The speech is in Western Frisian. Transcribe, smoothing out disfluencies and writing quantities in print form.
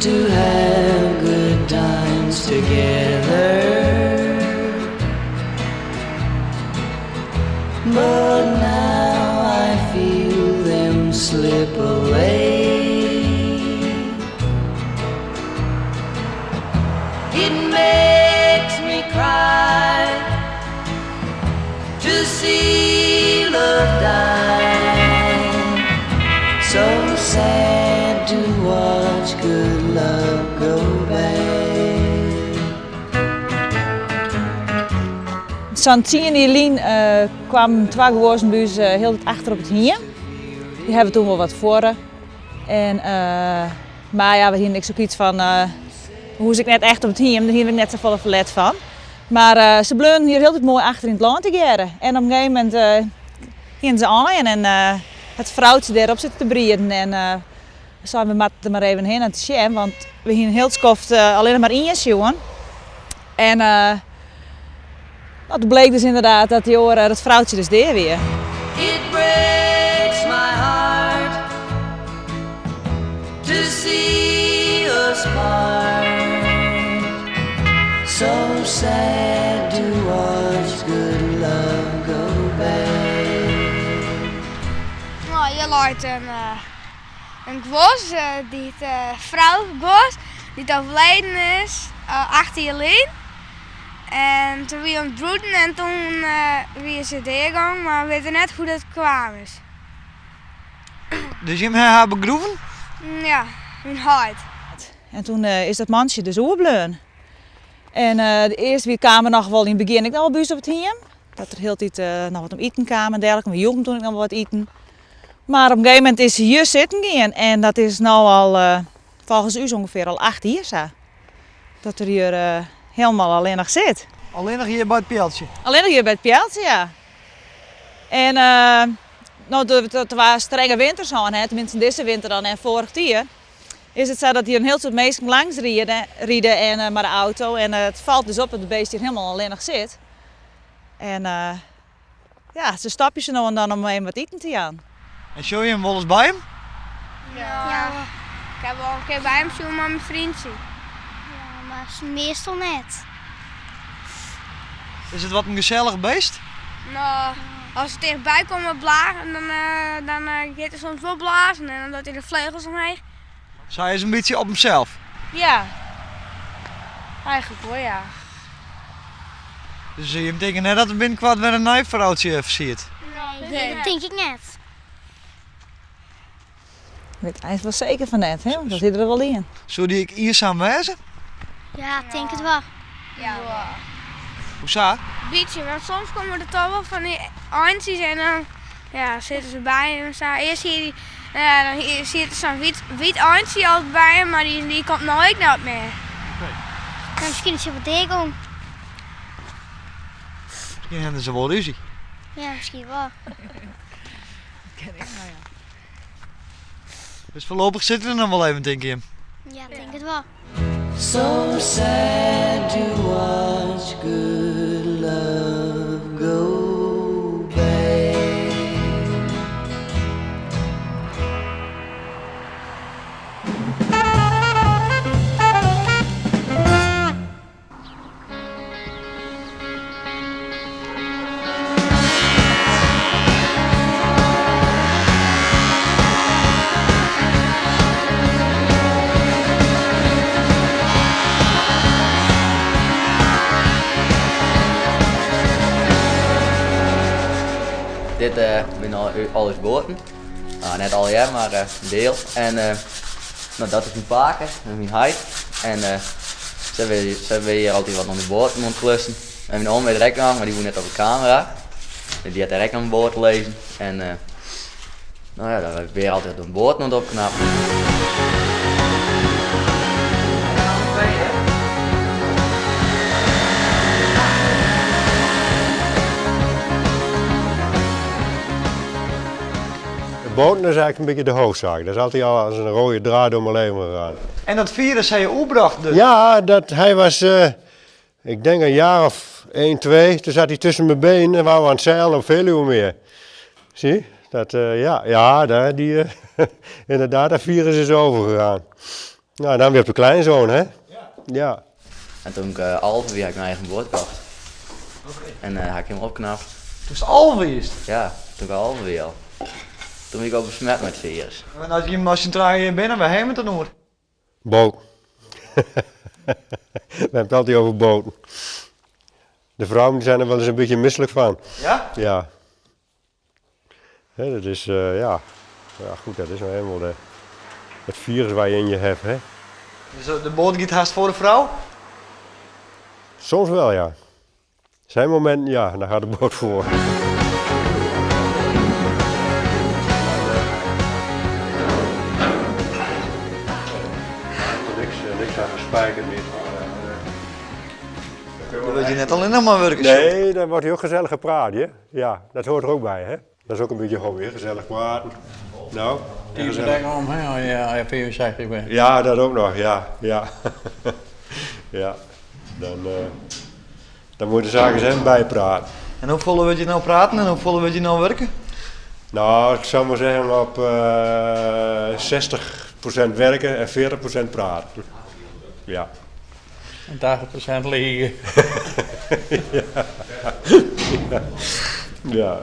Used to have good times together. But now I feel them slip away. It makes me cry to see love die. So sad to watch good love go bad. Sa'n tsien jier lyn kwamen twa guozzen by ús hieltyd achter op it hiem. Dy hawwe we toen wol wat fuorre. En, mar ja, we hienen ek sokyts fan, we hoege ek net echt op it hiem, dêr hienen we ek net safolle ferlet fan. Mar se bleaunen hjir hieltyd moai achter yn it lân tegearre. En op in gegeven momint hienen se aaien en hat it froutsje dêrop sitten te brieden. En we seinen, we moatte der mar even hinne om te sjen, want we hienen hiel it skoft allinnich mar ien sjoen. En no, toen bleek dus ynderdaad dat dy oare, dat froutsje dus dea wie. It breaks my heart to see us part. So sad to watch good love go bad. No, hjir leit in, in guos, dy't frou guos, dy't overleden is, 8 jier lyn. En toen wie oan it broeden en toen wie se deagongen, mar we witte net hoe't dat kwaam is. Dus jim ha har begroeven? Ja, myn heit. En toen is dat mantsje dus oerbleaun. En de earste wie kaam er noch wol yn it begjin ek noch wol by ús op it hiem. Dat der hieltyd noch wat om iten kaam en derlike. We joegen toen ek noch wol wat iten. Mar op in gegeven momint is se hjir sitten gien en dat is no al folgens ús ûngefear al 8 jier sa. Dat er hjir hielendal allinnich sit. Allinnich hjir by it pealtsje? Allinnich hjir by it pealtsje, ja. En no dat we twa strenge winters hân ha, teminsten dizze winter dan en foarich jier, is it sa dat hjir in hiel soad minsken langs ride en mei de auto. En it falt dus op dat it beest hjir hielendal allinnich sit. En ja, se stopje se no en dan om even wat iten te jaan. En sjogge jim wolris by him? Ja, ik ha wol in kear by him sjoen mei myn freontsje. Ja, mar meastal net. Is it wat in gesellich beest? No, as se tichtby komme blazen, dan giet er soms wol blazen en dan docht hy de fleugels omheech. Sy is in bytsje op himsels? Ja, eigenlik wol ja. Dus jim tinke net dat er binnenkoart wer in nij froutsje fersiert? Nee, dat tink ik net. Ik wit eins wol seker fan net, hè? Want dat hie der wol ien. Soe dy ek iensum wêze? Ja, tink it wol. Ja. Hoe sa? Bytsje, want soms komme der toch wol fan dy eintsjes en dan ja, sitte se by him en sa. Earst hie dy, no ja, dan hie, siet der sa'n wyt, wyt eintsje altyd by him, mar dy, dy komt no ek net mear. Nou, miskien is se wol deagong. Miskien hawwe se wol rúzje. Ja, miskien wol. Kin ek noch, ja. Dus foarlopich sit er noch wol even, tinke jim? Ja, tink it wol. So sad to watch good love go bad. Dit binne al ús boaten. No, net allegear, mar in diel. En no, dat is myn pake en myn heit. En sy binne hjir altyd wat oan de boaten oan it klussen. En myn oom is der ek noch, mar dy woe net op de kamera. Dy hat dêr ek noch in boat lizzen. En no ja, dan binne we altyd oan boaten oan it opknappen. De boaten is eigenlijk in bytsje de hoofdzaak. Dat is altyd al as in rode draad door mijn leven gegaan. En dat firus ha je oerbrocht dus? Ja, dat, hy was, ik denk een jaar of 1, 2, toen zat hij tussen mijn benen en waren we aan het zeilen op Veluwemeer. Zie? Dat, ja, ja, daar, die, inderdaad, dat virus is overgegaan. Nou, dan weer op de kleinzoon, hè? Ja. En toen ik 11 wie, ha ik mijn eigen boat kocht. En ha ik him opknapt. Doe'tst 11 wiest? Ja, toen ik 11 wie al. Toen wie ik al besmet mei it firus. En as jim mei syn trijen binne, wêr ha jim it dan oer? Boat. We hebben het altijd over boten. De vrouwen die zijn er wel eens een beetje misselijk van. Ja? Ja. Hè, dat is, ja. Ja, goed, dat is nou helemaal het virus waar je in je hebt, hè. Dus de boat giet hast foar de frou? Soms wel, ja. Zijn momenten, ja, dan gaat de boot voor. Niks, niks aan gespijkerd niet. Dan wurdt je net allinnich mar wurke. Nee, dan wordt heel gezellig gepraat, hè? Ja, dat hoort er ook bij, hè? Dat is ook een beetje hobby, hè? Gezellig praten. Nou, Die gezellig. bedenken om, hè, als je 65 bent. Ja, dat ook nog, ja. Ja, ja. Dan moet de zaak eens even bijpraten. En hoefolle wurdt je nou praten en hoefolle wurdt je nou wurken? Nou, ik zou maar zeggen op 60% werken en 40% praten. Ja. En 80% liggen. Ja. Ja. Ja.